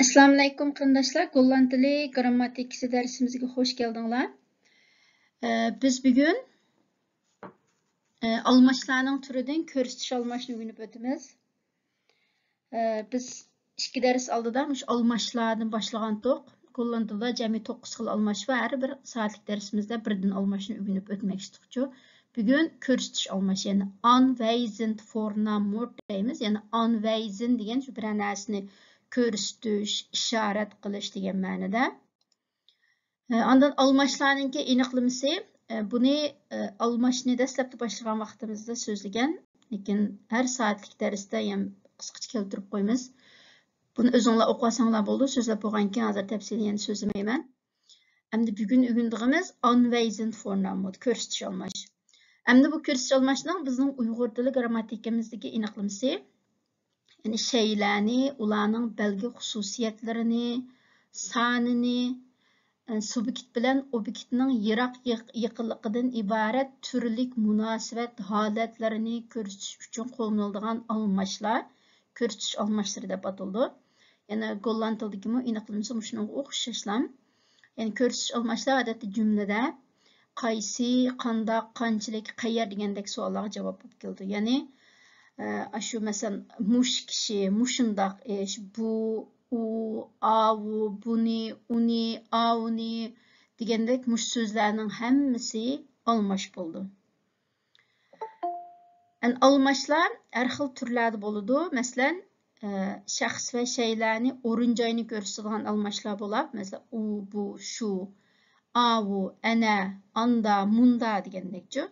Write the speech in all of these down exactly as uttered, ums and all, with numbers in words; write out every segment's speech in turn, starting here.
ئەسسالامۇئەلەيكۇم قېرىنداشلار، گوللاند تىلى گىرامماتىكىسى دەرسىمىزگە خوش كەلدىڭلار. ئە، بىز بۈگۈن، ئە، ئالماشلارنىڭ تۈرىدىن كۆرسىتىش ئالماشنى ئۆگىنىپ ئۆتىمىز. ئە، بىز ئىككى دەرس ئالدىدا مۇشۇ ئالماشلاردىن باشلىغانتۇق. گوللاند تىلىدا جەمئىي توققۇز خىل ئالماش بار. ھەر بىر سائەتلىك دەرسىمىزدە بىردىن ئالماشنى ئۆگىنىپ ئۆتمەكچىدۇقچۇ. بۈگۈن كۆرسىتىش ئالماش، يەنى ئانۋەيزېند فورناممورت دەيمىز. يەنى ئانۋەيزېن دېگەن شۇ بىرەر نەرسىنى كۆرسىتىش، ئىشارەت قىلىش دېگەن مەنىدە. ئە، ئاندىن ئالماشلارنىڭكى ئېنىقلىمىسى، ئە، بۇنى، ئە، ئالماشنى دەسلەپتە باشلىغان ۋاقتىمىزدا سۆزلىگەن، لېكىن ھەر سائەتلىك دەرستە يەنە قىسقىچە كەلتۈرۈپ قويىمىز. بۇنى ئۆزۈڭلار ئوقۇۋالساڭلار بولىدۇ، سۆزلەپ بولغاندىن كېيىن ھازىر تەپسىلىي يەنە سۆزلىمەيمەن. ئەمدى بۈگۈن ئۆگىنىدىغىنىمىز ئانۋەيزېند فورناممورت، كۆرسىتىش ئالماش. ئەمدى بۇ كۆرسىتىش ئالماشنىڭ بىزنىڭ ئۇيغۇر تىلى گىرامماتىكىمىزدىكى ئېنىقلىمىسى، يەنى شەيئىلەرنى، ئۇلارنىڭ بەلگە خۇسۇسىيەتلىرىنى، سانىنى، ئە، سۇبيېكت بىلەن ئوبيېكتنىڭ يىراق يېق-، يېقىنلىقىدىن ئىبارەت تۈرلۈك مۇناسىۋەت ھالەتلىرىنى كۆرسىتىش ئۈچۈن قوللىنىلىدىغان ئالماشلار كۆرسىتىش ئالماشلىرى دەپ ئاتىلىدۇ. يەنە گوللاند تىلىدىكىمۇ ئېنىقلىمىسى مۇشۇنىڭغا ئوخشاشلا. يەنى كۆرسىتىش ئالماشلار ئادەتتە جۈملىدە قايسى، قانداق، قانچىلىك، قەيەر دېگەندەك سوئاللارغا جاۋاب بولۇپ كېلىدۇ. يەنى، ئە، ئاشۇ مەسىلەن، مۇشۇ كىشى، مۇشۇنداق ئىش، بۇ، ئۇ، ئاۋۇ، بۇنى، ئۇنى، ئاۋۇنى دېگەندەك مۇشۇ سۆزلەرنىڭ ھەممىسى ئالماش بولىدۇ. ئەن ئالماشلار ھەر خىل تۈرلەردە بولىدۇ. مەسىلەن، ئە، شەخس ۋە شەيئىلەرنى، ئورۇن جاينى كۆرسىتىدىغان ئالماشلار بولۇپ، مەسىلەن، ئۇ، بۇ، شۇ، ئاۋۇ، ئەنە، ئاندا، مۇندا دېگەندەكچۇ.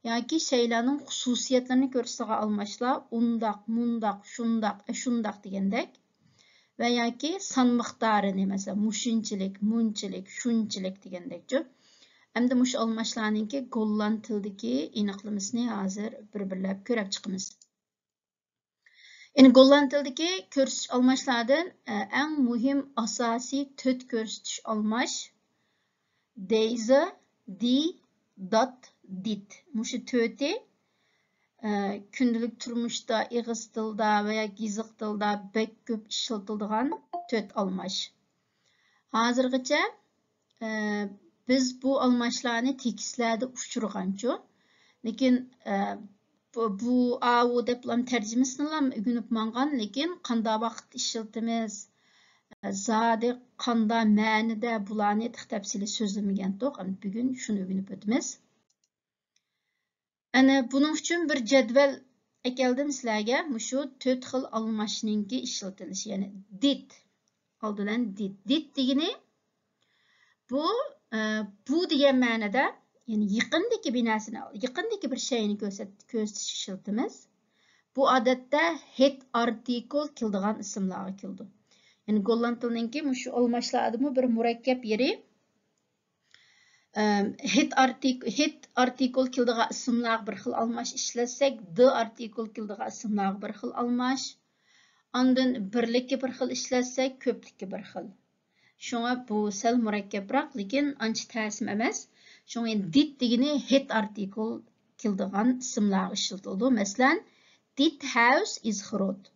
ياكى شەيئىلەرنىڭ خۇسۇسىيەتلىرىنى كۆرسىتىدىغان ئالماشلار، ئۇنداق، مۇنداق، شۇنداق، ئەشۇنداق دېگەندەك. ۋە ياكى سان مىقدارىنى، مەسىلەن، مۇشۇنچىلىك، مۇنچىلىك، شۇنچىلىك دېگەندەكچۇ. ئەمدى مۇشۇ ئالماشلارنىڭكى گوللاند تىلىدىكى ئېنىقلىمىسىنى ھازىر بىر-بىرلەپ كۆرۈپ چىقىمىز. يەنى گوللاند تىلىدىكى كۆرسىتىش ئالماشلاردىن، ئە، ئەڭ مۇھىم ئاساسىي تۆت كۆرسىتىش ئالماش، دەيزە، دى، دات، دىت. مۇشۇ تۆتى، ئە، كۈندىلىك تۇرمۇشتا، ئېغىز تىلدا ۋە ياكى يېزىق تىلدا بەك كۆپ ئىشلىتىلىدىغان تۆت ئالماش. ھازىرغىچە، ئە، بىز بۇ ئالماشلارنى تېكىستلەردە ئۇچرىغانچۇ. لېكىن، ئە، بۇ، بۇ، ئاۋۇ دەپلا تەرجىمىسىنىلا ئۆگىنىپ ماڭغان، لېكىن قاندا ۋاقىتتا ئىشلىتىمىز، ئە، زادى قاندا مەنىدە بۇلارنى تېخى تەپسىلىي سۆزلىمىگەنتۇق. ئەمدى بۈگۈن شۇنى ئۆگىنىپ ئۆتىمىز. ئەنە بۇنىڭ ئۈچۈن بىر جەدۋەل ئەكەلدىم سىلەرگە. مۇشۇ تۆت خىل ئالماشنىڭكى ئىشلىتىلىشى، يەنى دىت. ئالدى بىلەن دىت. دىت دېگىنى بۇ، ئە، بۇ دېگەن مەنىدە، يەنى يېقىندىكى بىر نەرسىنى، يېقىندىكى بىر شەيئىنى كۆرسەت-، كۆرسىتىش ئىشلىتىمىز. بۇ ئادەتتە ھېت ئارتىكل كېلىدىغان ئىسىملارغا كېلىدۇ. يەنى گوللاند تىلىنىڭكى مۇشۇ ئالماشلاردىمۇ بىر مۇرەككەپ يېرى، ئەم، ھېت ئارتىك-، ھېت ئارتىكل كېلىدىغان ئىسىملارغا بىر خىل ئالماش ئىشلەتسەك، د ئارتىكل كېلىدىغان ئىسىملارغا بىر خىل ئالماش، ئاندىن بىرلىككە بىر خىل ئىشلەتسەك، كۆپلۈككە بىر خىل. شۇڭا بۇ سەل مۇرەككەپراق، لېكىن ئانچە تەسمۇ ئەمەس. شۇڭا ئەمدى دىت دېگىنى ھېت ئارتىكل كېلىدىغان ئىسىملارغا ئىشلىتىلىدۇ. مەسىلەن، دىت ھاۋس ئىز خروت.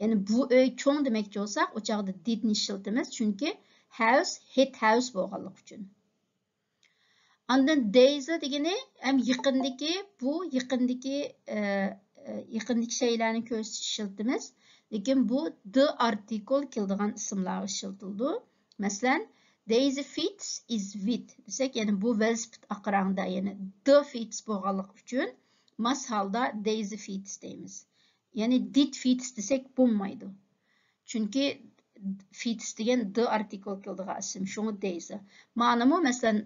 يەنى بۇ ئۆي چوڭ دېمەكچى بولساق، ئۇ چاغدا دىتنى ئىشلىتىمىز، چۈنكى ھاۋس ھېت ھاۋس بولغانلىقى ئۈچۈن. ئاندىن دەيزە دېگىنى ھەم يېقىندىكى، بۇ يېقىندىكى، ئە، ئە، يېقىندىكى شەيئىلەرنى كۆرسىتىش ئىشلىتىمىز. لېكىن بۇ د ئارتىكل كېلىدىغان ئىسىملارغا ئىشلىتىلىدۇ. مەسىلەن، دەيزە فىتس ئىز ۋىت دېسەك، يەنى بۇ ۋېلىسىپىت ئاق رەڭدە، يەنى د فىتس بولغانلىقى ئۈچۈن ماس ھالدا دەيزە فىتس دەيمىز. يەنى دىت فىتس دېسەك بولمايدۇ. چۈنكى فىتس دېگەن د ئارتىكل كېلىدىغان ئىسىم، شۇڭا دەيزە. مانىمۇ مەسىلەن،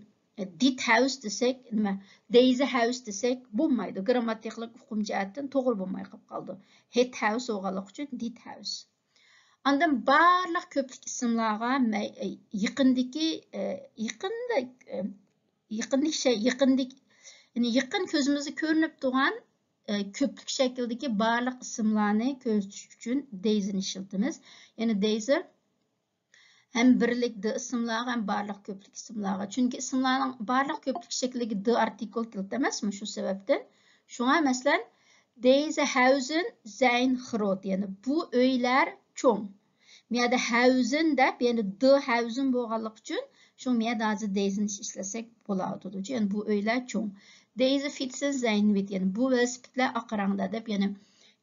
دىت ھاۋس دېسەك، نېمە، دەيزە ھاۋس دېسەك بولمايدۇ. گىرامماتىكىلىق ئۇقۇم جەھەتتىن توغرا بولماي قېلىپ قالىدۇ. ھېت ھاۋس بولغانلىقى ئۈچۈن دىت ھاۋس. ئاندىن بارلىق كۆپلۈك ئىسىملارغا مەي-، يېقىندىكى، ئە، يېقىندا، ئە، يېقىندىكى شەي-، يېقىندىكى، يەنى يېقىن كۆزىمىزگە كۆرۈنۈپ تۇرغان، ئە، كۆپلۈك شەكلىدىكى بارلىق ئىسىملارنى كۆرسىتىش ئۈچۈن دەيزىنى ئىشلىتىمىز. يەنى دەيزە ھەم بىرلىك د ئىسىملارغا، ھەم بارلىق كۆپلۈك ئىسىملارغا. چۈنكى ئىسىملارنىڭ بارلىق كۆپلۈك شەكلىگە د ئارتىكل كېلىدۇ ئەمەسمۇ؟ شۇ سەۋەبتىن. شۇڭا، مەسىلەن، دەيزە ھاۋزېن سەين خروت، يەنى بۇ ئۆيلەر چوڭ. مۇ يەردە ھەۋزىن دەپ، يەنى د ھەۋزىن بولغانلىقى ئۈچۈن، شۇ مۇ يەردە ھازىر دەيزىنى ئىشلەتسەك بولىدۇ. يەنى بۇ ئۆيلەر چوڭ. Diese Fitsen sind weit، يەنى بۇ ۋېلىسىپىتلەر ئاق رەڭدە دەپ، يەنى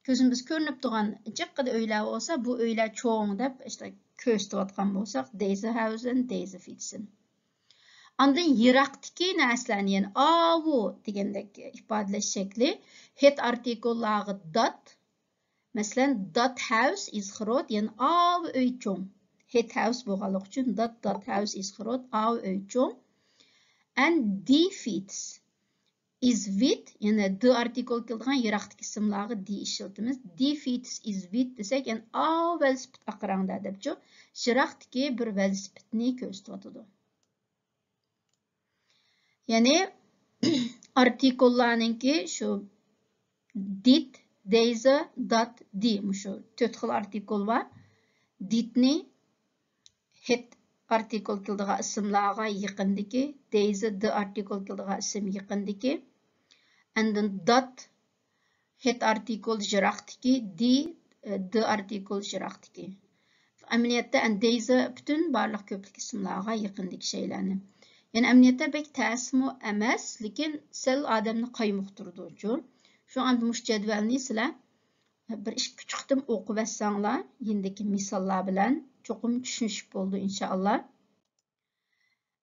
كۆزىمىز كۆرۈنۈپ تۇرغان جىققىدە ئۆيلەر بولسا، بۇ ئۆيلەر چوڭ دەپ ئىشتە كۆرسىتىۋاتقان بولساق، diese Häuser sind، diese Fitsen. ئاندىن يىراقتىكى نەرسىلەرنى، يەنى ئاۋۇ دېگەندەك ئىپادىلەش شەكلى، ھېت ئارتىكۇللارغا دات. مەسىلەن، دات ھاۋس ئىز خروت، يەنى ئاۋۇ ئۆي چوڭ. ھېت ھاۋس بولغانلىقى ئۈچۈن دات، دات ھاۋس ئىز خروت، ئاۋۇ ئۆي چوڭ. ئەند دى فىتس ئىز ۋىت، يەنى د ئارتىكۇل كېلىدىغان يىراقتىكى ئىسىملارغا دى ئىشلىتىمىز. دى فىتس ئىز ۋىت دېسەك، يەنى ئاۋۇ ۋېلىسىپىت ئاق رەڭدە دەپچۇ، يىراقتىكى بىر ۋېلىسىپىتنى كۆرسىتىۋاتىدۇ. يەنى ئارتىكۇللارنىڭكى شۇ دىت، دەيزە، دات، دى، مۇشۇ تۆت خىل ئارتىكۇل بار. دىتنى ھېت ئارتىكۇل كېلىدىغان ئىسىملارغا يېقىندىكى، دەيزە، د ئارتىكۇل كېلىدىغان ئىسىم يېقىندىكى، ئاندىن دات، ھېت ئارتىكۇل يىراقتىكى، دى، د ئارتىكۇل يىراقتىكى. ئەمەلىيەتتە ئەن دەيزە پۈتۈن بارلىق كۆپلۈك ئىسىملارغا يېقىندىكى شەيلەرنى. يەنى ئەمەلىيەتتە بەك تەسمۇ ئەمەس، لېكىن سەل ئادەمنى قايمۇقتۇرىدۇچۇ. شۇ ئاندىن مۇشۇ جەدۋەلنى سىلەر بىر ئىككى ئۈچ قېتىم ئوقۇۋەتسەڭلار، يېنىدىكى مىساللار بىلەن چوقۇم چۈشىنىشىپ بولىدۇ، ئىنشائاللا.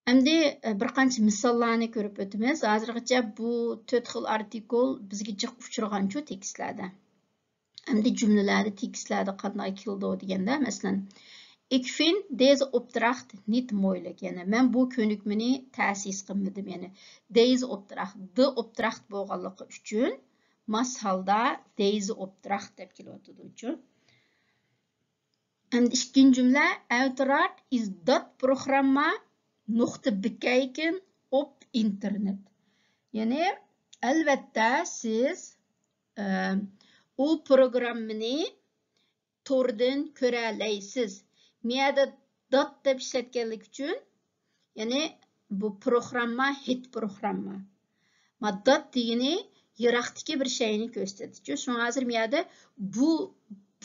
ئەمدى، ئە، بىر قانچە مىساللارنى كۆرۈپ ئۆتىمىز. ھازىرغىچە بۇ تۆت خىل ئارتىكۇل بىزگە جىق ئۇچرىغانچۇ تېكىستلەردە. ئەمدى جۈملىلەردە، تېكىستلەردە قانداق كېلىدۇ دېگەندە، مەسىلەن، ئىك فىن دېزە ئوپتراخت نىت مويلىك، يەنى مەن بۇ كۆنۈكمىنى تەسىس قىلمىدىم، يەنى دېزە ئوپتراخت، د ئوپتراخت بولغانلىقى ئۈچۈن ماس ھالدا دېزە ئوپتراخت دەپ كېلىۋاتىدۇچۇ. ئەمدى ئىككىنچى جۈملە، ئەۋتىرات ئىز دات پروگرامما نۇقتا بىكەيكىن ئوپ ئىنتېرنېت. يەنى، ئەلۋەتتە، سىز، ئە، ئۇ پروگراممىنى توردىن كۆرەلەيسىز. مىيەدە دات دەپ ئىشلەتكەنلىكى ئۈچۈن، يەنى بۇ پروگرامما، ھېت پروگرامما. ما دات دېگىنى يىراقتىكى بىر شەينى كۆرسىتىدۇ. شۇڭا ھازىر مۇ يەردە بۇ،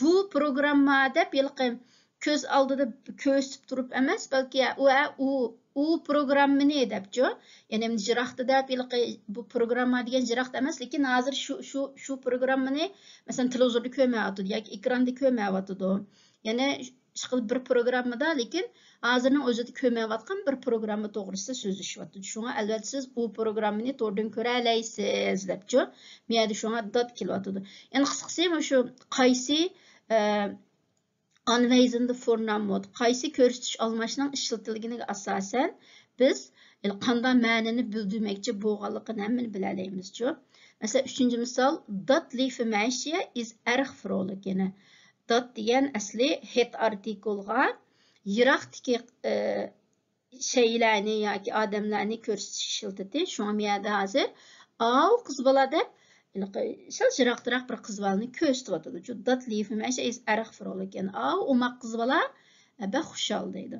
بۇ پروگرامما دەپ ھېلىقى كۆز ئالدىدا كۆرسىتىپ تۇرۇپ ئەمەس، بەلكى ئۇ، ئۇ، ئۇ پروگراممىنى دەپچۇ. يەنى يىراقتا دەپ ھېلىقى بۇ پروگرامما دېگەن يىراقتا ئەمەس، لېكىن ھازىر شۇ، شۇ، شۇ پروگراممىنى، مەسىلەن، تېلېۋىزوردا كۆرمەيۋاتىدۇ ياكى ئېكراندا كۆرمەيۋاتىدۇ. يەنى ئىشقىلىپ بىر پروگراممىدا، لېكىن ھازىرنىڭ ئۆزىدە كۆرمەيۋاتقان بىر پروگرامما توغرىسىدا سۆزلىشىۋاتىدۇ. شۇڭا ئەلۋەتتە سىز ئۇ پروگراممىنى توردىن كۆرەلەيسىز دەپچۇ. مۇ يەردە شۇڭا دات كېلىۋاتىدۇ. يەنى قىسقىسى مۇشۇ قايسى، ئە، ئانۋەيزىندە فورنامموت، قايسى كۆرسىتىش ئالماشنىڭ ئىشلىتىلگىنىگە ئاساسەن بىز قانداق مەنىنى بىلدۈرمەكچى بولغانلىقىنى ھەممىنى بىلەلەيمىزچۇ. مەسىلەن، ئۈچىنچى مىسال، دات لىفى مەشىيە ئىز ئەرخ فرولىك، يەنى دات دېگەن ئەسلى ھېت ئارتىكۇلغا يىراقتىكى، ئە، شەيلەرنى ياكى ئادەملەرنى كۆرسىتىش ئىشلىتىدۇ. شۇڭا مۇ يەردە ھازىر ئاۋۇ قىز بالا دەپ، ھېلىقى سەل يىراقتىراق بىر قىز بالىنى كۆرسىتىۋاتىدۇ. شۇ دات لىفى مەشە ئىز ئەرخ فرولىكەن. ئاۋۇ ئوماق قىز بالا، ئە، بەك خۇشال دەيدۇ.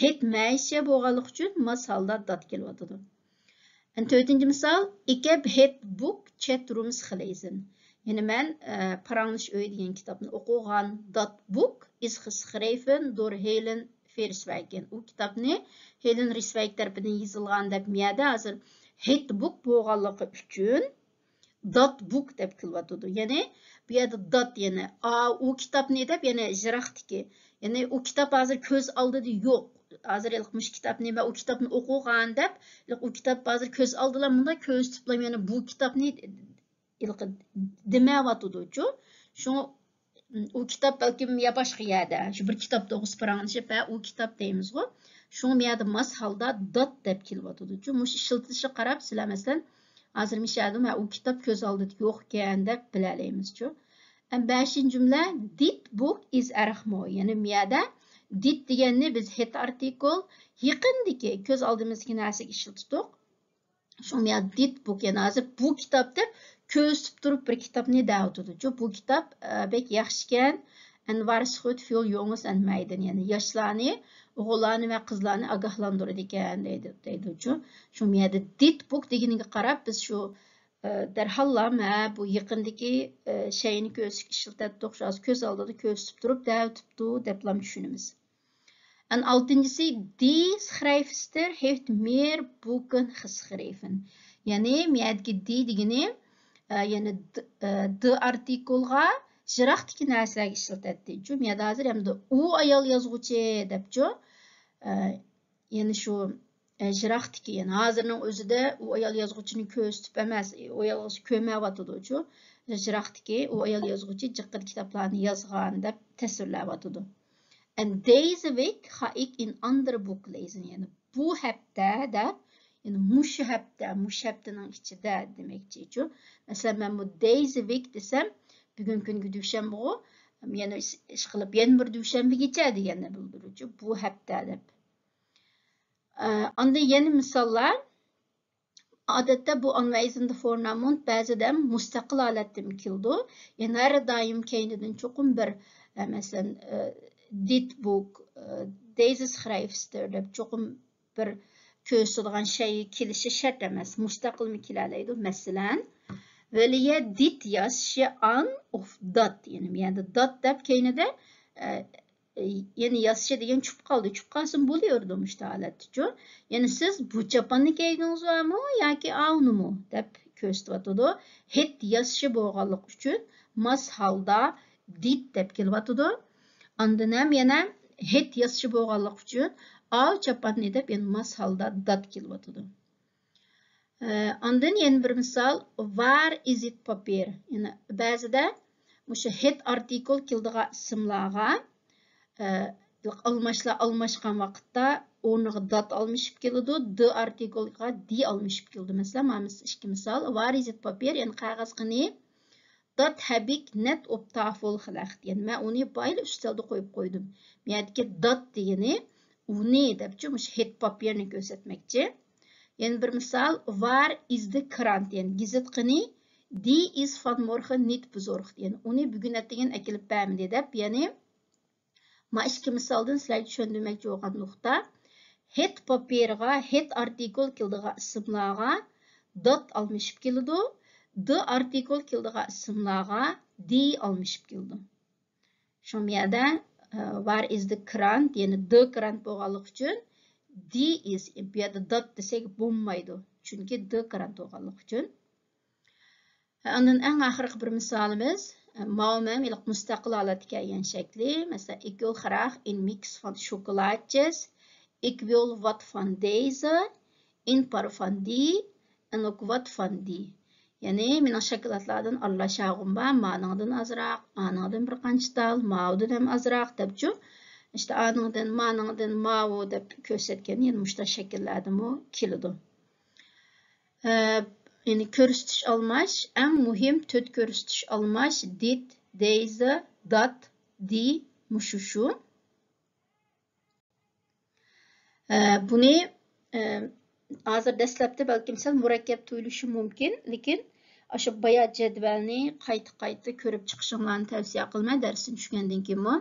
ھېت مەشە بولغانلىقى ئۈچۈن ماس ھالدا دات كېلىۋاتىدۇ. ئەن تۆتىنچى مىسال، ئىكەب ھېت بۇك چەت رۇمس خلەيزىن. يەنى مەن، ئە، پاراڭلىشىش ئۆيى دېگەن كىتابنى ئوقۇغان. دات بۇك ئىز خىس خرەيفىن دور ھېلېن فېرسۋەيكېن. ئۇ كىتابنى ھېلېن رىسۋەيك تەرىپىدىن يېزىلغان دەپ مۇ يەردە ھازىر ھېت بۇك بولغانلىقى ئۈچۈن دات بۇك دەپ كېلىۋاتىدۇ. يەنى بۇ يەردە دات، يەنى ئا، ئۇ كىتابنى دەپ، يەنى يىراقتىكى. يەنى ئۇ كىتاب ھازىر كۆز ئالدىدا يوق. ھازىر ھېلىقى مۇشۇ كىتابنى، مەن ئۇ كىتابنى ئوقۇغان دەپ، ھېلىقى ئۇ كىتاب ھازىر كۆز ئالدىدا مۇنداق كۆرسىتىپلا، يەنى بۇ كىتابنى ھېلىقى دېمەۋاتىدۇچۇ. شۇڭا ئۇ كىتاب بەلكىم يا باشقا يەردە، شۇ بىر كىتاب توغرىسىدا پاراڭلىشىپ، ھە، ئۇ كىتاب دەيمىزغۇ. شۇڭا بۇ يەردە ماس ھالدا دات دەپ كېلىۋاتىدۇچۇ. مۇشۇ ئىشلىتىلىشىگە قاراپ سىلەر، مەسىلەن، ھازىر مۇشۇ يەردىمۇ، ھە، ئۇ كىتاب كۆز ئالدىدا يوقكەن دەپ بىلەلەيمىزچۇ. ئەم، بەشىنچى جۈملە، دىت بۇك ئىز ئەرخمو. يەنى مۇ يەردە دىت دېگەننى بىز ھېت ئارتىكۇل، يېقىندىكى، كۆز ئالدىمىزدىكى نەرسىگە ئىشلىتىتۇق. شۇڭا مۇ يەردە دىت بۇك، يەنى ھازىر بۇ كىتاب دەپ كۆرسىتىپ تۇرۇپ بىر كىتابنى دەۋاتىدۇچۇ. بۇ كىتاب، ئە، بەك ياخشىكەن. ئەن ۋارسخوت فيول يوڭۇس ئەن مەيدىن، يەنى ياشلارنى، ئوغۇللارنى ۋە قىزلارنى ئاگاھلاندۇرىدىكەن دەيدۇ، دەيدۇچۇ. شۇ مۇ يەردە دىت بۇك دېگىنىگە قاراپ بىز شۇ، دەرھاللا مە بۇ يېقىندىكى شەيئىنى كۆرسىتىشكە ئىشلىتەتتۇق، شۇ ھازىر كۆز ئالدىدا كۆرسىتىپ تۇرۇپ دەۋېتىپتۇ دەپلام چۈشىنىمىز. ئەن ئالتىنچىسى، die Schreibster heeft mehr Bücher geschrieben. يەنى مەيەدىكى die دېگىنى يەنى د ئارتىكلغا يىراقتىكى نەرسىلەرگە ئىشلىتەتتى. شۇ مەيەدە ھازىر ئەمدى ئۇ ئايال يازغۇچى دەپچۇ. يەنى شۇ يىراقتىكى، يەنى ھازىرنىڭ ئۆزىدە ئۇ ئايال يازغۇچىنى كۆرسىتىپ ئەمەس، ئۇ ئايال يازغۇچى كۆرمەيۋاتىدۇچۇ. يىراقتىكى ئۇ ئايال يازغۇچى جىققىدە كىتابلارنى يازغان دەپ تەسۋىرلەۋاتىدۇ. En deze week ga ik een ander boek lezen. يەنى بۇ ھەپتە دەپ، يەنى مۇشۇ ھەپتە، مۇشۇ ھەپتىنىڭ ئىچىدە دېمەكچىچۇ. مەسىلەن، مەن بۇ deze week دېسەم، بۈگۈنكى كۈنگە دۈشەنبىغۇ، يەنە ئىشقىلىپ يەنە بىر دۈشەنبىگىچە دېگەننى بىلدۈرۈچۇ، بۇ ھەپتە دەپ. ئاندىن يەنە مىساللار. ئادەتتە بۇ ئانۋەيزىندە فورنامۇنت بەزىدە مۇستەقىل ھالەتتىمۇ كېلىدۇ. يەنى ھەر دائىم كەينىدىن چوقۇم بىر، مەسىلەن، دىت بۇك، دېيزىس خرايفستېر دەپ چوقۇم بىر كۆرسىتىدىغان شەيئى كېلىشى شەرت ئەمەس. مۇستەقىلمۇ كېلەلەيدۇ. مەسىلەن، ۋېلىيە دىت ياششى ئان ئوف دات. يەنى بۇ يەردە دات دەپ كەينىدە يەنى ياسىشى دېگەن چۈشۈپ قالدى. چۈشۈپ قالسىمۇ بولۇۋېرىدۇ مۇشۇ ھالەتتىچۇ. يەنى سىز بۇ چاپاننى كىيگىنىڭىزمۇ ياكى ئاۋنىمۇ دەپ كۆرسىتىۋاتىدۇ. ھېت ياسىشى بولغانلىقى ئۈچۈن ماس ھالدا دىت دەپ كېلىۋاتىدۇ. ئاندىن ھەم يەنە ھېت ياسىشى بولغانلىقى ئۈچۈن ئاۋ چاپاننى دەپ يەنە ماس ھالدا دات كېلىۋاتىدۇ. ئاندىن يەنە بىر مىسال، ۋار ئىزىت پاپىر. يەنى بەزىدە مۇشۇ ھېت ئارتىكل كېلىدىغان ئىسىملارغا ئالماشلار ئالماشقان ۋاقىتتا ئورنىغا دات ئالمىشىپ كېلىدۇ، د ئارتىكلغا دى ئالمىشىپ كېلىدۇ. مەسىلەن، مانا ئىككى مىسال، ۋار ئىزىت پاپىر، يەنى قەغەز قېنى، دات ھەبىك نەت ئوپتافول خىلەخت. يەنى مەن ئۇنى بايىلا ئۈستەلدە قويۇپ قويدۇم. بۇ يەردىكى دات دېگىنى ئۇنى دەپچۇ، مۇشۇ ھېت پاپىرنى كۆرسەتمەكچى. يەنە بىر مىسال، ۋار ئىز دە كرانت، يەنى گېزىت قېنى، دى ئىز فان مورخېن نىت بزورخت، يەنى ئۇنى بۈگۈن ئەتىگەن ئەكېلىپ بەرمىدى دەپ، يەنى ما ئىككى مىسالدىن سىلەرگە چۈشەندۈرمەكچى بولغان نۇقتا، ھېت پاپىرغا، ھېت ئارتىكل كېلىدىغان ئىسىملارغا دات ئالمىشىپ كېلىدۇ، د ئارتىكل كېلىدىغان ئىسىملارغا دى ئالمىشىپ كېلىدۇ. شۇڭا بۇ يەردە ۋار ئىز دە كرانت، يەنى د كرانت بولغانلىقى ئۈچۈن دى ئىز، بۇ يەردە دات دېسەك بولمايدۇ، چۈنكى د كرانت بولغانلىقى ئۈچۈن. ئاندىن ئەڭ ئاخىرقى بىر مىسالىمىز، ماۋۇمۇ ھېلىقى مۇستەقىل ھالەتكە كەلگەن شەكلى. مەسىلەن، ئىك ۋىل خراخ ئىن مىكس فان شوكولاتچىس، ئىك ۋىل ۋات فان دېيزى، ئىن پار فان دى، ئىن ئوك ۋات فان دى. يەنى مېنىڭ شاكىلاتلاردىن ئارىلاشاغۇم بار، مانىڭدىن ئازراق، ئانىڭدىن بىر قانچە تال، ماۋۇدىن ھەم ئازراق دەپچۇ. ئىشتە ئانىڭدىن، مانىڭدىن، ماۋۇ دەپ كۆرسەتكەن يەنە مۇشۇنداق شەكىللەردىمۇ كېلىدۇ. يەنى كۆرسىتىش ئالماش، ئەڭ مۇھىم تۆت كۆرسىتىش ئالماش، دىت، دېيزى، دات، دى، مۇشۇ شۇ. بۇنى ھازىر دەسلەپتە بەلكىم سەل مۇرەككەپ تۇيۇلۇشى مۇمكىن، لېكىن ئاشۇ بايا جەدۋەلنى قايتا-قايتا كۆرۈپ چىقىشىڭلارنى تەۋسىيە قىلىمەن، دەرستىن چۈشكەندىن كېيىنمۇ.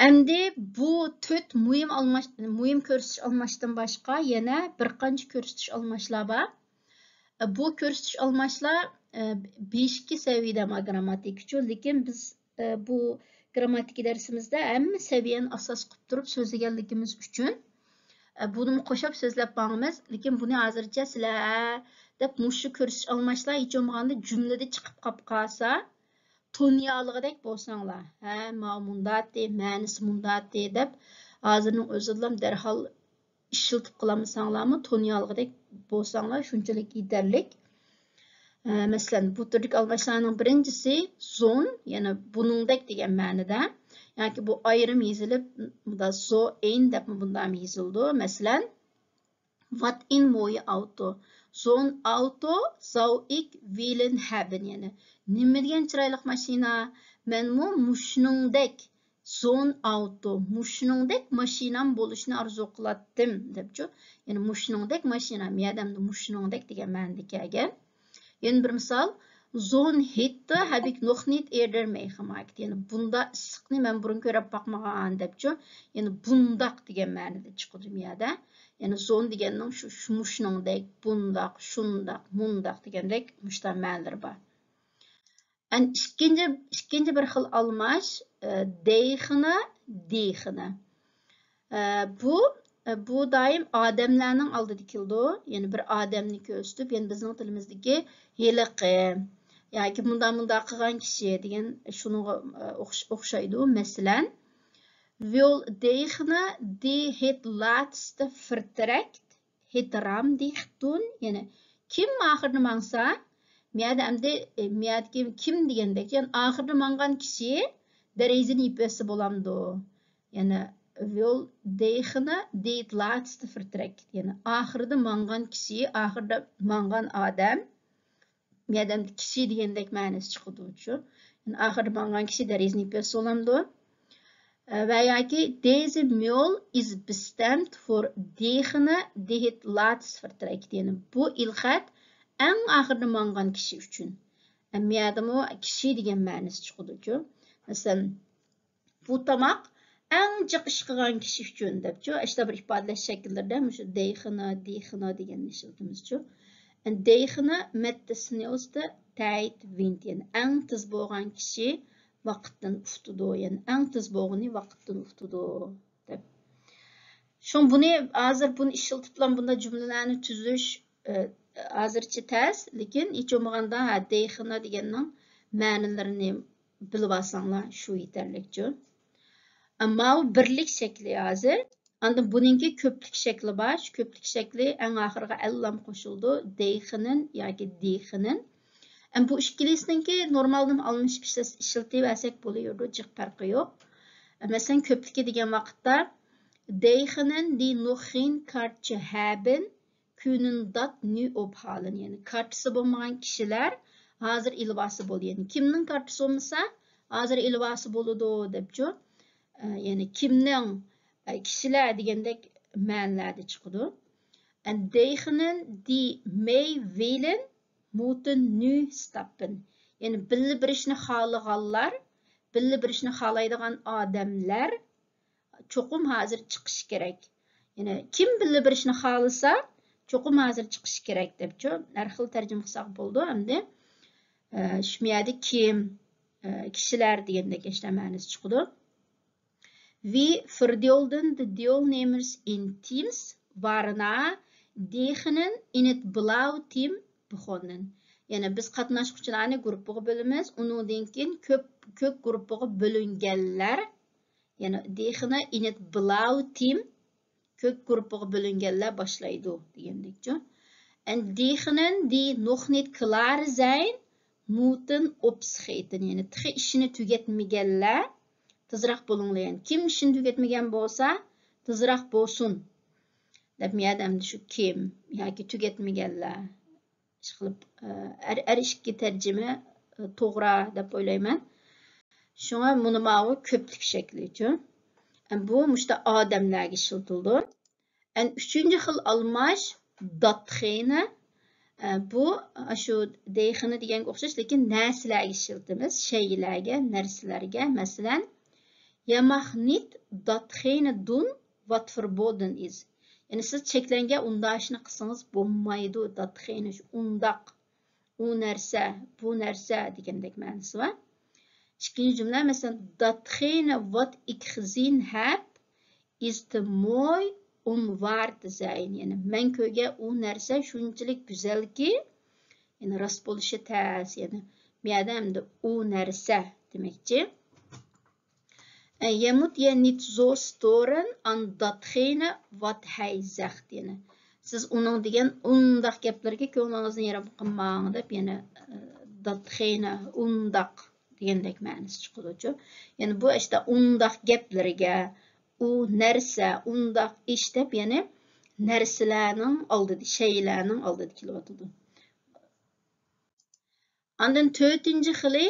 ئەمدى بۇ تۆت مۇھىم ئالماش-، مۇھىم كۆرسىتىش ئالماشتىن باشقا يەنە بىر قانچە كۆرسىتىش ئالماشلار بار. بۇ كۆرسىتىش ئالماشلار بېشىكى سەۋىيەدە گىرامماتىكىچۇ، لېكىن بىز بۇ گىرامماتىكا دەرسىمىزدە ھەممە سەۋىيەنى ئاساس قىلىپ تۇرۇپ سۆزلىگەنلىكىمىز ئۈچۈن، بۇنىمۇ قوشاپ سۆزلەپ باقىمىز. لېكىن بۇنى ھازىرچە سىلەر دەپ مۇشۇ كۆرسىتىش ئالماشلار ھېچ بولمىغاندا جۈملىدە چىقىپ قاپ قالسا، تونۇيالىغۇدەك بولساڭلار، ھە، ماۋۇ مۇنداتتى، مەنىسى مۇنداتتى دەپ ھازىرنىڭ ئۆزىدىلا دەرھال ئىشلىتىپ قالالمىساڭلارمۇ، تونۇيالىغۇدەك بولساڭلار شۇنچىلىك يېتەرلىك. ئە، مەسىلەن، بۇ تۈردىكى ئالماشلارنىڭ بىرىنچىسى زون، يەنى بۇنىڭدەك دېگەن مەنىدە. ياكى بۇ ئايرىم يېزىلىپ، بۇندا زو ئېين دەپمۇ بۇنداقمۇ يېزىلىدۇ. مەسىلەن، ۋات ئىن مويى ئاۋتو. زون ئاۋتو زاۋ ئىك ۋىلىن ھەبىن، يەنى نېمە دېگەن چىرايلىق ماشىنا، مەنمۇ مۇشۇنىڭدەك زون ئاۋتو، مۇشۇنىڭدەك ماشىنام بولۇشنى ئارزۇ قىلاتتىم، دەپچۇ. يەنى مۇشۇنىڭدەك ماشىنام، يەدەمدە مۇشۇنىڭدەك دېگەن مەنىدە كەلگەن. يەنە بىر مىسال، So eine Hitze habe ich noch nicht eher erlebt. يەنى بۇنداق ئىسسىقنى مەن بۇرۇن كۆرۈپ باقمىغان دەپچۇ. يەنى بۇنداق دېگەن مەنىدە چىقىدۇ بۇ يەردە. يەنى so eine دېگەننىڭ شۇ، شۇ مۇشۇنىڭدەك، بۇنداق، شۇنداق، مۇنداق دېگەندەك مۇشۇنداق مەنىلىرى بار. ئەن ئىككىنچى، ئىككىنچى بىر خىل ئالماش، ئە، دېيخىنا، دېيخىنا. ئە، بۇ، ئە، بۇ دائىم ئادەملەرنىڭ ئالدىدا كېلىدۇ. يەنى بىر ئادەمنى كۆرسىتىپ، يەنى بىزنىڭ تىلىمىزدىكى ھېلىقى ياكى مۇنداق مۇنداق قىلغان كىشى دېگەن شۇنىڭغا، ئە، ئوخش-، ئوخشايدۇ. مەسىلەن، Wel degene die het laatste vertrekt het raam dicht doen. يەنى كىم ئاخىرىدا ماڭسا، مەيەردە ئەمدى، ئە، مەيەردىكى كىم دېگەندەك، يەنى ئاخىرىدا ماڭغان كىشى دېرىزىنى يېپىپ ياتسا بولامدۇ؟ يەنى Wel degene die het laatste vertrekt. يەنى ئاخىرىدا ماڭغان كىشى، ئاخىرىدا ماڭغان ئادەم، مەيەردە كىشى دېگەندەك مەنىسى چىقىدۇچۇ. يەنى ئاخىرىدا ماڭغان كىشى دېرىزىنى يېپىپ ياتسا بولامدۇ؟ ئە، ۋە ياكى Deze meel is bestemd voor degene die het laatst vertrekt. يەنى بۇ ئېلخەت ئەڭ ئاخىرىدا ماڭغان كىشى ئۈچۈن. ئەمما يەردىمۇ كىشى دېگەن مەنىسى چىقىدۇچۇ. مەسىلەن، بۇ تاماق ئەڭ جىق ئىش قىلغان كىشى ئۈچۈن دەپچۇ. ئىشتا بىر ئىپادىلەش شەكىللىرىدە مۇشۇ دېيخىنا، دېيخىنا دېگەننى ئىشلىتىمىزچۇ. دېيخىنا مەتتە سنېلستە تەيت ۋىنت، يەنى ئەڭ تېز بولغان كىشى ۋاقىتتىن ئۇتىدۇ، يەنى ئەڭ تېز بولغىنى ۋاقىتتىن ئۇتىدۇ دەپ. شۇڭا بۇنى ھازىر بۇنى ئىشلىتىپلا بۇنداق جۈملىلەرنى تۈزۈش، ئە، ھازىرچە تەس، لېكىن ھېچ بولمىغاندا ھە، دېيخىنا دېگەننىڭ مەنىلىرىنى بىلىۋالساڭلار شۇ يېتەرلىكچۇ. ئەمما بۇ بىرلىك شەكلى ھازىر. ئاندىن بۇنىڭكى كۆپلۈك شەكلى بار. شۇ كۆپلۈك شەكلى ئەڭ ئاخىرىغا ئەللام قوشۇلىدۇ. دېيخىنىن ياكى دېيخىنىن. ئەم، بۇ ئىككىلىسىنىڭكى نورمالدىن ئالمىشىپ ئىشلەس-، ئىشلىتىۋەرسەك بولۇۋېرىدۇ، جىق پەرقى يوق. مەسىلەن، كۆپلۈكى دېگەن ۋاقىتتا، Degenen die nog geen kaartje hebben, kunnen dat nu ophalen. يەنى كارتىسى بولمىغان كىشىلەر ھازىر ئېلىۋالسا بولىدۇ. يەنى كىمنىڭ كارتىسى بولمىسا، ھازىر ئېلىۋالسا بولىدۇ دەپچۇ. ئە، يەنى كىمنىڭ، ئە، كىشىلەر دېگەندەك مەنىلەردە چىقىدۇ. En degenen die mee willen, moeten nu stappen. يەنى بىللە بېرىشنى خالىغانلار، بىللە بېرىشنى خالايدىغان ئادەملەر چوقۇم ھازىر چىقىشى كېرەك. يەنى كىم بىللە بېرىشنى خالىسا، چوقۇم ھازىر چىقىشى كېرەك دەپچۇ. ھەر خىل تەرجىمە قىلساق بولىدۇ. ئەمدى، ئە، شۇ يەردە كىم، ئە، كىشىلەر دېگەندەك ئىشلار مەنىسى چىقىدۇ. Wie verdeelden de deelnemers in teams, waarna degenen in het blauw team begonnen. يەنى بىز قاتناشقۇچىلارنى گۇرۇپپىغا بۆلىمىز. ئۇنىڭدىن كېيىن كۆپ، كۆك گۇرۇپپىغا بۆلۈنگەنلەر، يەنى degene in het blauw team، كۆك گۇرۇپپىغا بۆلۈنگەنلەر باشلايدۇ دېگەندەكچۇ. En degenen die nog niet klaar zijn, moeten opschieten. يەنى تېخى ئىشىنى تۈگەتمىگەنلەر تېزراق بولۇڭلار. يەنى كىم ئىشىنى تۈگەتمىگەن بولسا، تېزراق بولسۇن دەپ، يەردە ئەمدى شۇ كىم ياكى تۈگەتمىگەنلەر. ئىشقىلىپ، ئە، ھەر، ھەر ئىككى تەرجىمە، ئە، توغرا دەپ ئويلايمەن. شۇڭا مۇنى ماۋۇ كۆپلۈك شەكلىچۇ. ئە، بۇ مۇشتا ئادەملەرگە ئىشلىتىلىدۇ. ئەن ئۈچىنچى خىل ئالماش، داتخېنە. ئە، بۇ، ئە، شۇ دېيخېنە دېگەنگە ئوخشاش، لېكىن نەرسىلەرگە ئىشلىتىمىز. شەيئىلەرگە، نەرسىلەرگە. مەسىلەن، يە ماخ نىت داتخېنە دۇن ۋات فېربودېن ئىز. يەنى سىز چەكلەنگەن ئۇنداق ئىشنى قىلسىڭىز بولمايدۇ، داتخېنە ئۇنداق، ئۇ نەرسە، بۇ نەرسە دېگەندەك مەنىسى بار. ئىككىنچى جۈملە، مەسىلەن، داتخېنە ۋات ئىك خىزىن ھەپ ئىز تە موي ئۇم ۋار تە زەين. يەنى مەن كۆرگەن ئۇ نەرسە شۇنچىلىك گۈزەلكى، يەنى راست بولۇشى تەس، يەنى بۇ يەردە ئەمدى ئۇ نەرسە دېمەكچى. يە موت يە نىت زو ستورېن ئان داتخېنە ۋات ھەي زەخت. يەنى سىز ئۇنىڭ دېگەن ئۇنداق گەپلىرىگە كۆڭلىڭىزنى يېرىم قىلماڭ دەپ، يەنە، ئە، داتخېنە ئۇنداق دېگەندەك مەنىسى چىقىدۇچۇ. يەنى بۇ ئىشتا ئۇنداق گەپلىرىگە، ئۇ نەرسە، ئۇنداق ئىش دەپ، يەنى نەرسىلەرنىڭ ئالدىدا، شەيئىلەرنىڭ ئالدىدا كېلىۋاتىدۇ. ئاندىن تۆتىنچى خىلى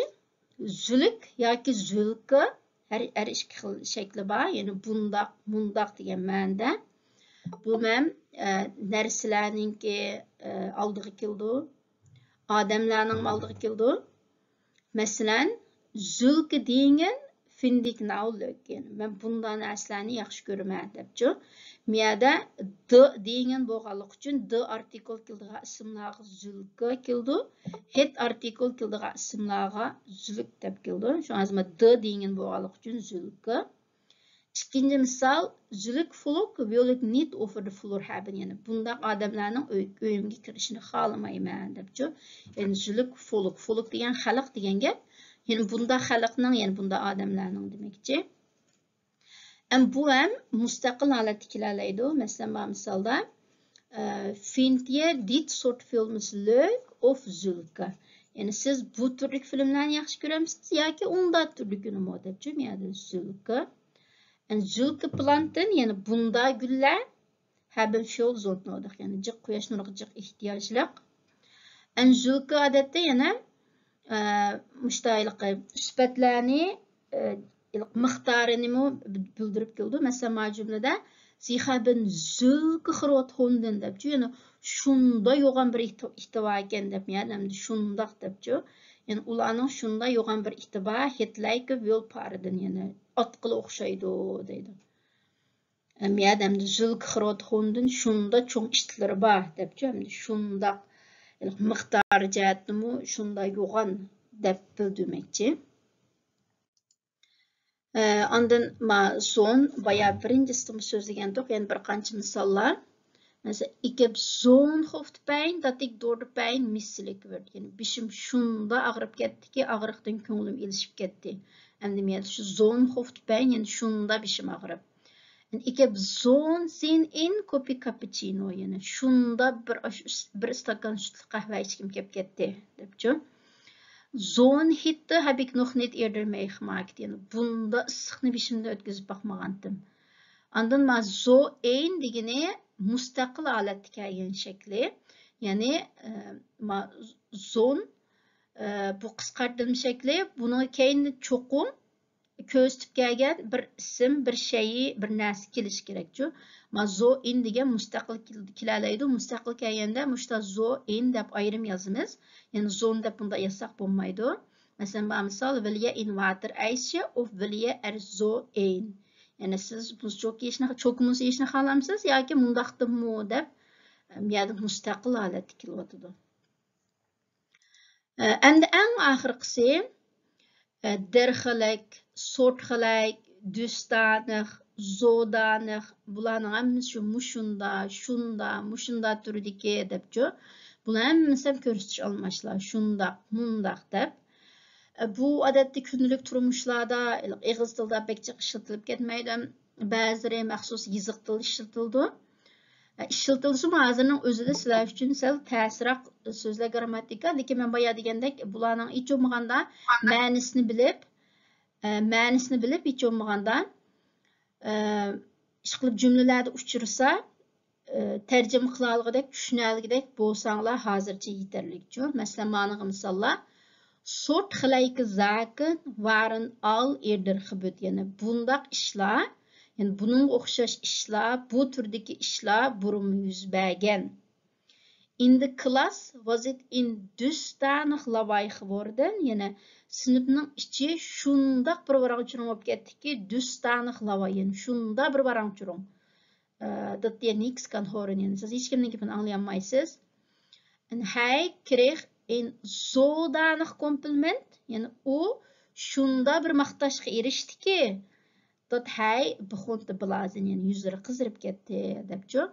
زۈلۈك ياكى زۈلكە. ھەر، ھەر ئىككى خىل شەكلى بار. يەنى بۇنداق، مۇنداق دېگەن مەنىدە. بۇ مەن، ئە، نەرسىلەرنىڭكى، ئە، ئالدىغا كېلىدۇ. ئادەملەرنىڭ ئالدىغا كېلىدۇ. مەسىلەن، Sülke Dinge finde ich nützlich. يەنى مەن بۇنداق نەرسىلەرنى ياخشى كۆرىمەن دەپچۇ. مۇيەردە D Dinge بولغانلىقى ئۈچۈن D ئارتىكل كېلىدىغان ئىسىملارغا Sülke كېلىدۇ. Het ئارتىكل كېلىدىغان ئىسىملارغا Sülke دەپ كېلىدۇ. شۇڭا د دېگەن بولغانلىقى ئۈچۈن Sülke. ئىككىنچى مىسال، Sülke Volk will ich nicht auf der Flur haben. يەنى بۇنداق ئادەملەرنىڭ ئۆي-، ئۆيۈمگە كىرىشىنى خالىمايمەن دەپچۇ. يەنى Sülke Volk، Volk دېگەن خەلق دېگەن گەپ. يەنى بۇنداق خەلقنىڭ، يەنى بۇنداق ئادەملەرنىڭ دېمەكچى. ئەم بۇ ھەم مۇستەقىل ھالەتتە كېلەلەيدۇ. مەسىلەن، بار مىسالدا، ئە، Findet ihr diese Sort Filme lustig oder Sülke؟ يەنى سىز بۇ تۈردىكى فىلىملارنى ياخشى كۆرەمسىز ياكى ئۇنداق تۈردىكىنىمۇ دەپچۇ، مۇيەردە Sülke. ئەن Sülke Planten، يەنى بۇنداق گۈللەر، haben viel Sonnennodig، يەنى جىق قۇياش نۇرىغا جىق ئېھتىياجلىق. ئەن Sülke ئادەتتە يەنە، ئە، مۇشۇنداق ھېلىقى سۈپەتلەرنى، ئە، ھېلىقى مىقدارىنىمۇ بىلدۈرۈپ كېلىدۇ. مەسىلەن، ما جۈملىدە، Sie haben Sülke Großhunden دەپچۇ، يەنى شۇنداق يوغان بىر ئىتى، ئىتى بار ئىكەن دەپ، يەنى ئەمدى شۇنداق دەپچۇ. يەنى ئۇلارنىڭ شۇنداق يوغان بىر ئىتى بار، Het lijkt wel Paarden، يەنى ئاتقىلا ئوخشايدۇ دەيدۇ. ئەم يەردە ئەمدى Sülke Großhunden شۇنداق چوڭ ئىتلىرى بار دەپچۇ، ئەمدى شۇنداق مىقدار جەھەتتىمۇ شۇنداق يوغان دەپ بىلدۈرمەكچى. ئە، ئاندىن ما Sohn، بايا بىرىنچىسىدىمۇ سۆزلىگەنتۇق، يەنە بىر قانچە مىساللار. مەسىلەن، Ich habe so'n Kopfpijn, dat ich durch die Pijn misselijk word. يەنى بېشىم شۇنداق ئاغرىپ كەتتىكى، ئاغرىقتىن كۆڭلۈم ئېلىشىپ كەتتى. ئەمدى مەن شۇ so'n Kopfpijn، يەنى شۇنداق بېشىم ئاغرىپ. ئىككى، so'n Sinn in Kopi Cappuccino، يەنى شۇنداق بىر ئاش-، بىر ئىستاكان سۈتلۈك قەھۋە ئىچكۈم كەپ كەتتى، دەپچۇ. So'n Hitze habe ich noch nicht eerder meegemaakt، يەنى بۇنداق ئىسسىقنى بېشىمدىن ئۆتكۈزۈپ باقمىغانتىم. ئاندىن ما so ein دېگىنى مۇستەقىل ھالەتتە كەلگەن شەكلى، يەنى، ئە، ما so'n، ئە، بۇ قىسقارتىلما شەكلى، بۇنىڭ كەينىدە چوقۇم كۆرسىتىپ كەلگەن بىر ئىسىم، بىر شەيئى، بىر نەرسە كېلىشى كېرەكچۇ. ما so in دېگەن مۇستەقىل كېل-، كېلەلەيدۇ. مۇستەقىل كەلگەندە مۇشتا so in دەپ ئايرىم يازىمىز. يەنى so'n دەپ بۇنداق يازساق بولمايدۇ. مەسىلەن، بار مىسال، Will je een waterijsje of wil je er zo een؟ يەنى سىز مۇز چوكى يېيىشنى، چوكى مۇز يېيىشنى خالامسىز ياكى مۇنداقتىمۇ دەپ، ئەم، يەردە مۇستەقىل ھالەتتە كېلىۋاتىدۇ. ئەمدى ئەڭ ئاخىرقىسى، dergelijk، soortgelijk، dusdanig، zodanig، بۇلارنىڭ ھەممىسى شۇ مۇشۇندا، شۇندا، مۇشۇندا تۈرىدىكى دەپچۇ. بۇلار ھەممىسى ھەم كۆرسىتىش ئالماشلار، شۇنداق، مۇنداق دەپ. بۇ ئادەتتە كۈندىلىك تۇرمۇشلاردا، ئېغىز تىلدا بەك جىق ئىشلىتىلىپ كەتمەيدۇ. بەزىلىرى مەخسۇس يېزىق تىلدا ئىشلىتىلىدۇ. ئىشلىتىلسىمۇ ھازىرنىڭ ئۆزىدە سىلەر ئۈچۈن سەل تەسرەك سۆزلەر، گرامماتىكا. لېكىن مەن بايا دېگەندەك، بۇلارنىڭ ھېچ بولمىغاندا مەنىسىنى بىلىپ، ئە، مەنىسىنى بىلىپ، ھېچ بولمىغاندا، ئە، ئىشقىلىپ جۈملىلەردە ئۇچرىسا، ئە، تەرجىمە قىلالىغۇدەك، چۈشىنەلىگۈدەك بولساڭلار ھازىرچە يېتەرلىكچۇ. مەسىلەن، مانىغا مىساللار. Soortgelijke zaken waren al eerder gebeurd. يەنى بۇنداق ئىشلار، يەنى بۇنىڭغا ئوخشاش ئىشلار، بۇ تۈردىكى ئىشلار بۇرۇنمۇ يۈز بەرگەن. In de klas was het in dusdanig lawaai geworden. يەنى سىنىپنىڭ ئىچى شۇنداق بىر ۋاراڭ-چۇرۇڭ بولۇپ كەتتىكى، dusdanig lawaai، يەنى شۇنداق بىر ۋاراڭ-چۇرۇڭ. ئە، dat je niks kan horen، يەنى سىز ھېچكىمنىڭ گېپىنى ئاڭلىيالمايسىز. En hij kreeg een zodanig compliment، يەنى ئۇ شۇنداق بىر ماختاشقا ئېرىشتىكى، dat hij begon te blazen، يەنى يۈزلىرى قىزىرىپ كەتتى، دەپچۇ.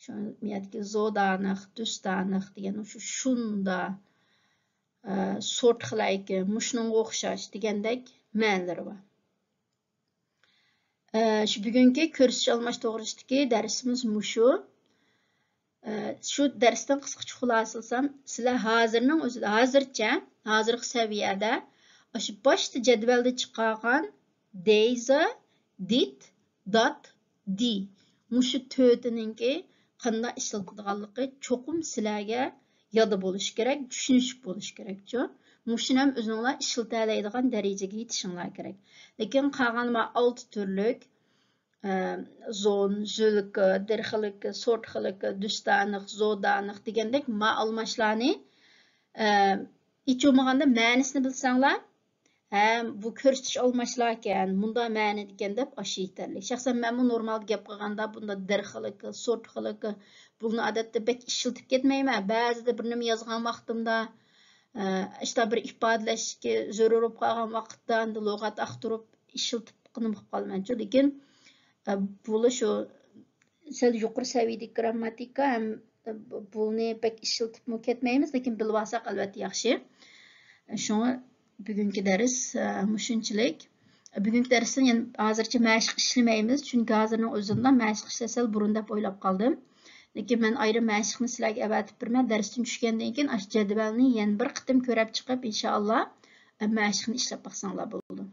شۇ يەردىكى zodanig، dusdanig دېگەن شۇ شۇندا، ئە، soortgelijke، مۇشۇنىڭغا ئوخشاش دېگەندەك مەنىلىرى بار. ئە، شۇ بۈگۈنكى كۆرسىتىش ئالماش توغرىسىدىكى دەرسىمىز مۇشۇ. ئە، شۇ دەرستىن قىسقىچە خۇلاسىلىسام، سىلەر ھازىرنىڭ ئۆزىدە، ھازىرچە، ھازىرقى سەۋىيەدە ئاشۇ باشتا جەدۋەلدە چىقارغان deze، dit، dat، die، مۇشۇ تۆتىنىڭكى قانداق ئىشلىتىدىغانلىقى چوقۇم سىلەرگە يادا بولۇشى كېرەك، چۈشىنىشلىك بولۇشى كېرەكچۇ. مۇشۇنى ھەم ئۆزۈڭلار ئىشلىتەلەيدىغان دەرىجىگە يېتىشىڭلار كېرەك. لېكىن قالغان ما ئالتە تۈرلۈك، ئە، so'n، Sülke، dergelijke، soortgelijke، dusdanig، zodanig دېگەندەك ما ئالماشلارنى ئە، ھېچ بولمىغاندا مەنىسىنى بىلسەڭلار، ھە، بۇ كۆرسىتىش ئالماشلاركەن، مۇنداق مەنىدىكەن دەپ ئاشۇ يېتەرلىك. شەخسەن مەنمۇ نورمالدا گەپ قىلغاندا بۇنداق دىر خىلىكى، سورت خىلىكى، بۇنى ئادەتتە بەك ئىشلىتىپ كەتمەيمەن. بەزىدە بىر نېمە يازغان ۋاقتىمدا، ئە، ئىشتا بىر ئىپادىلەشكە زۆرۈر بولۇپ قالغان ۋاقىتتا ئەمدى لۇغەت ئاختۇرۇپ ئىشلىتىپ قىلىپ قالىمەنچۇ. لېكىن، ئە، بۇلا شۇ سەل يۇقىرى سەۋىيەدىكى گرامماتىكا ھەم بۇنى بەك ئىشلىتىپمۇ كەتمەيمىز، لېكىن بىلىۋالساق ئەلۋەتتە ياخشى. شۇڭا بۈگۈنكى دەرس، ئە، مۇشۇنچىلىك. بۈگۈنكى دەرستىن يەنە ھازىرچە مەشىق ئىشلىمەيمىز، چۈنكى ھازىرنىڭ ئۆزىدىلا مەشىق ئىشلەش سەل بۇرۇن دەپ ئويلاپ قالدىم. لېكىن مەن ئايرىم مەشىقنى سىلەرگە ئەۋەتىپ بېرىمەن. دەرستىن چۈشكەندىن كېيىن ئاشۇ جەدۋەلنى يەنە بىر قېتىم كۆرەپ چىقىپ، ئىنشائاللا، ئە، مەشىقنى ئىشلەپ باقساڭلار بولىدۇ.